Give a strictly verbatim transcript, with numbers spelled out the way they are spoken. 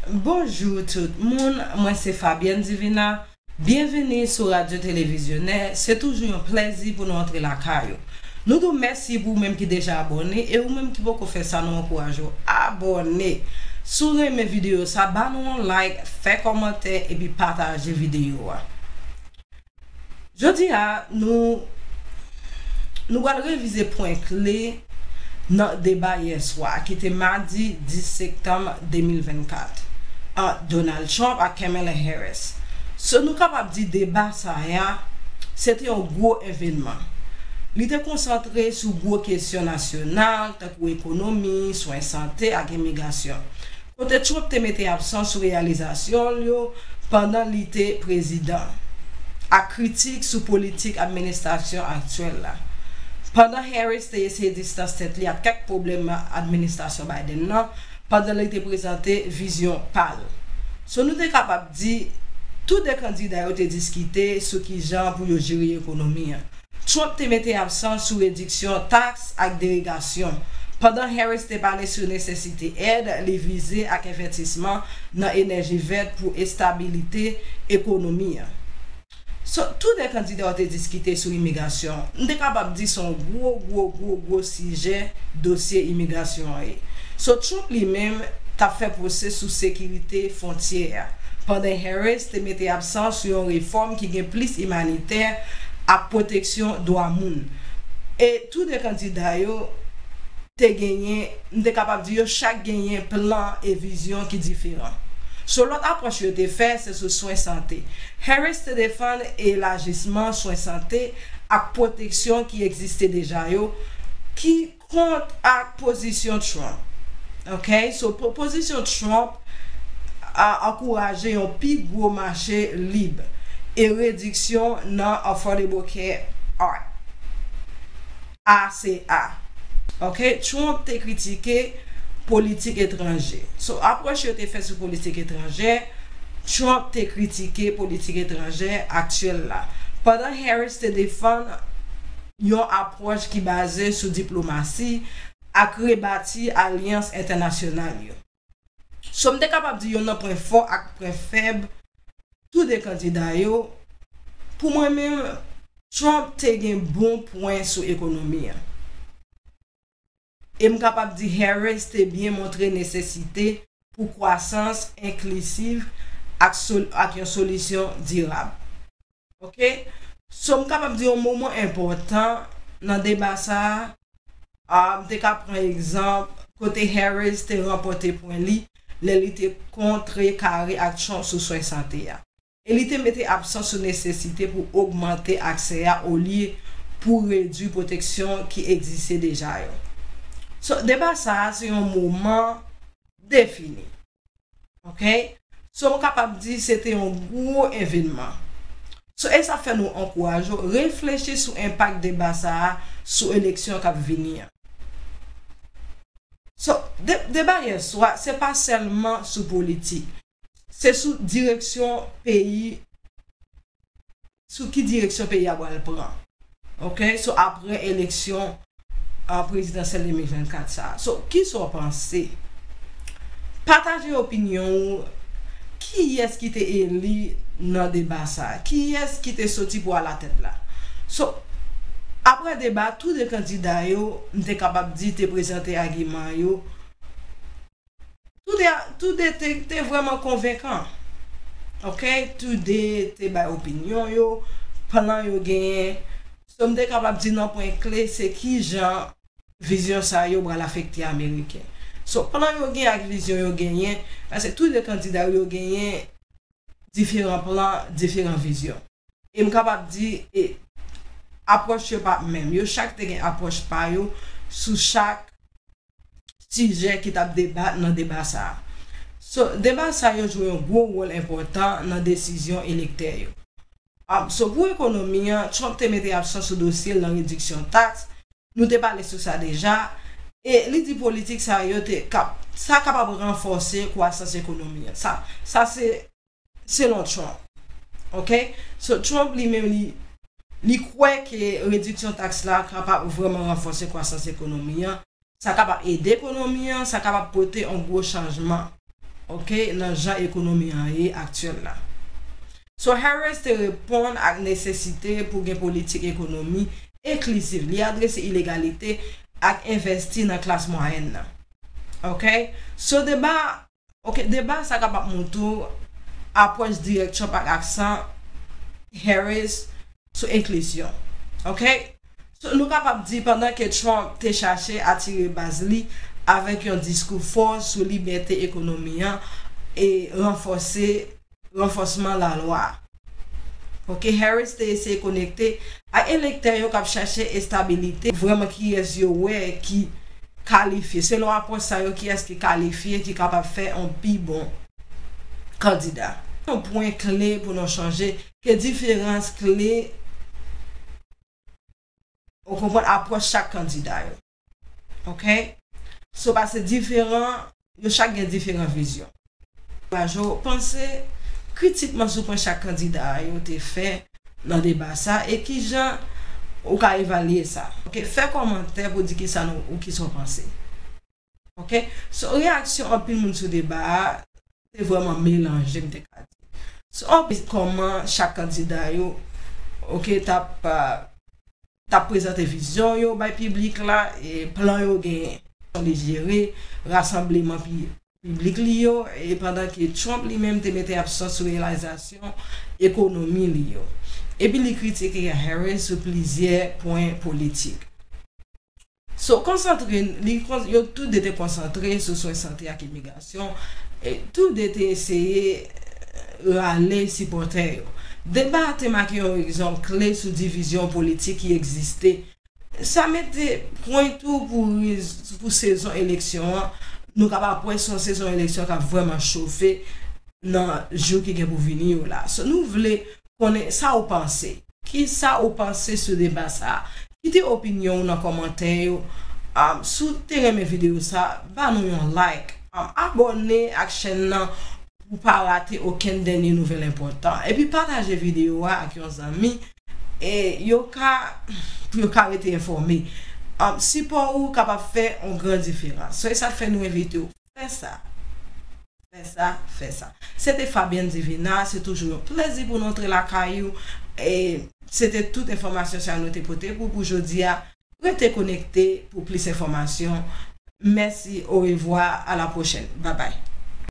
Bonjou tout moun, mwen se Fabienne Divina. Byenvini sou Radyo Televizyonè. Se toujou yon plèzi pou nou antre lakay ou. Nou di w mèsi pou ou menm ki deja abòne, e ou menm ki poko fè sa, nou ankouraje w abòne. Si w renmen videyo sa, ba nou yon like, fè kòmantè epi pataje videyo a. Jodi a, nou, nou pral revize pwen kle nan deba yè swa, ki te madi dis septanm de mil vennkat, ant Donald Trump ak Kamala Harris. So, nou kapab di deba sa a, se te yon gwo evènman. Li te konsantre sou gwo kesyon nasyonal, tankou ekonomi, swen sante ak imigrasyon. Kote Trump te mete aksan sou reyalizasyon l yo pandan li te prezidan, ak kritik sou politik administrasyon aktyèl la. Pandan Harris te eseye distans tèt li ak kèk pwoblèm administrasyon Biden nan, pandan li te prezante vizyon pa l. So, nou te kapab di, tou de kandida yo te diskite sou kijan pou yo jere ekonomi an. Trump te mete aksan sou rediksyon taks ak deregasyon, pandan Harris te pale sou nesesite èd li vize ak envèstisman nan enèji vèt pou estabilite ekonomi an. So, tou de kandida yo te diskite sou imigrasyon. M te kapab di se yon gwo, gwo, gwo, gwo sijè dosye imigrasyon an ye. So, Trump li menm t ap fè pwose sou sekirite fwontyè a, pandan Harris te mete aksan sou yon refòm ki gen plis imanitè ak pwoteksyon dwa moun. E tou de kandida yo te genyen, m te kapab di yo chak genyen plan e vizyon ki diferan. So, lòt apwòch yo te fè, se sou swen sante. Harris te defann elajisman swen sante ak pwoteksyon ki egziste deja yo, ki kont ak pozisyon Trump. Ok? So, po-, pozisyon Trump a ankouraje yon pi gwo mache lib e rediksyon nan Affordable Care Act, A C A. Ok? Trump te kritike politik etranje. So, apwòch yo te fè sou politik etranjè, Trump te kritike politik etranjè aktyèl la, pandan Harris te defann yon apwòch ki baze sou diplomasi ak rebati alyans entènasyonal yo. So, m te kapab di youn nan pwen fò ak pwen fèb tou de kandida yo. Pou mwen menm, Trump te gen bon pwen sou ekonomi an. E m kapab di Harris te byen montre nesesite pou kwasans enklisiv ak sol-, ak yon solisyon dirab. Ok? So, m kapab di yon moman enpòtan nan deba sa a, a, m te ka pran egzanp kote Harris te ranpòte pwen li lè li te kontre kare ak Trump sou swen sante a. E li te mete aksan sou nesesite pou ogmante aksè a olye pou redui pwoteksyon ki egziste deja yo. So, deba sa a se yon moman defini. Ok? So, m kapab di se te yon gwo evènman. So, e sa fè nou ankouraje w reflechi sou enpak deba sa a sou eleksyon k ap vini an. So, de-, deba yè swa, se pa sèlman sou politik. Se sou direksyon peyi, sou ki direksyon peyi a pral pran. Ok? So, apre eleksyon, a, prezidansyèl de mil vennkat sa a. So, kisa w panse? Pataje opinyon ou. Kiyès ki te eli nan deba sa a? Kiyès ki te soti pou alatèt la? So, apre deba, tou de kandida yo, m te kapab di, te prezante agiman yo. Tou de, tou de te, te vrèman konvenkan. Ok? Tou de te bay opinyon yo, plan yo genyen. So, m te kapab di nan pwen kle, se kijan vizyon sa yo pral afekte Ameriken. So, plan yo genyen ak vizyon yo genyen, paske tou de kandida yo genyen diferan plan, diferan vizyon. E m kapab di, e, apwòch yo pa menm. Yo chak te gen apwòch pa yo sou chak sijè ki t ap debat nan deba sa a. So, deba sa yo jwe yon gwo wòl enpòtan nan desizyon elektè yo. Ap, so, pou ekonomi an, Trump te mete aksan sou dosye l nan rediksyon taks. Nou te pale sou sa deja. E li di politik sa yo te kap, sa kapab ranfòse kwasans ekonomi an. Sa, sa se selon Trump. Ok? So, Trump li menm, li, li kwè ke rediksyon taks la kapab vrèman ranfòse kwasans ekonomi an. Sa kapab ede ekonomi an, sa kapab pote yon gwo chanjman. ok, nan jan ekonomi an ye aktyèl la. So Harris te reponn ak nesesite pou gen politik ekonomi enkliziv. Li adrese inegalite ak envèsti nan klas mwayèn nan. Ok? So deba, ok, deba sa kapab montre w apwòch dirèk Trump ak aksan Harris sou enklizyon. Ok? So, nou kapab di pandan ke Trump te chache atire baz li avèk yon diskou fò sou libète ekonomi an e ranfòse ranfòsman lalwa. Ok, Harris te eseye konekte ak elektè yo k ap chache estabilite, vrèman kiyès yo wè ki kalifye. Selon apwòch sa yo, kiyès ki kalifye, ki kapab fè yon pi bon kandida. Yon pwen kle pou nou chanje, ke diferans kle, ou konprann, apwòch chak kandida yo. Ok? So, paske diferan, yo chak gen diferan vizyon. Ankouraje w panse kritikman sou pwen chak kandida yo te fè nan deba sa e kijan ou ka evalye sa. Ok? Fè kòmantè pou di kisa nou, ou kisa w panse. Ok? So, reyaksyon anpil moun sou deba a te vrèman melanje, m te ka di. So, anpil kòman chak kandida yo, ok, t ap, ah, t ap prezante vizyon yo bay piblik la, e plan yo genyen, fason li jere rasanbleman pi-, piblik li yo, e pandan ke Trump li menm te mete aksan sou reyalizasyon ekonomi li yo. Epi li kritike Harris sou plizyè pwen politik. So, konsantre, li kon-, yo tou de te konsantre sou swen sante ak imigrasyon, e tou de te eseye, eh, rale sipòtè yo. Deba a te make yon egzanp kle sou divizyon politik ki egziste. Sa mete pwen tou pou riz-, pou sezon eleksyon an. Nou kapab wè se yon sezon eleksyon k ap vrèman chofe nan jou ki gen pou vini yo la. So, nou vle konnen sa ou panse. Kisa ou panse sou deba sa a? Kite opinyon ou nan kòmantè yo. Um, si w te renmen videyo sa a, ba nou yon like. Um, abòne ak chèn nan pou w pa rate okenn dènye nouvèl enpòtan. Epi pataje videyo a ak yon zanmi e yo ka, pou yo ka rete enfòme. Um, sipò ou kapab fè yon gran diferans. So, e sa k fè nou envite w fè sa. Fè sa, fè sa. Se te Fabienne Divina, se toujou yon plezi pou nou antre lakay ou. E se te tout enfòmasyon sa nou te pote pou, pou jodi a. Rete konekte pou plis enfòmasyon. Mèsi, orevwa, a la pwochèn. Babay.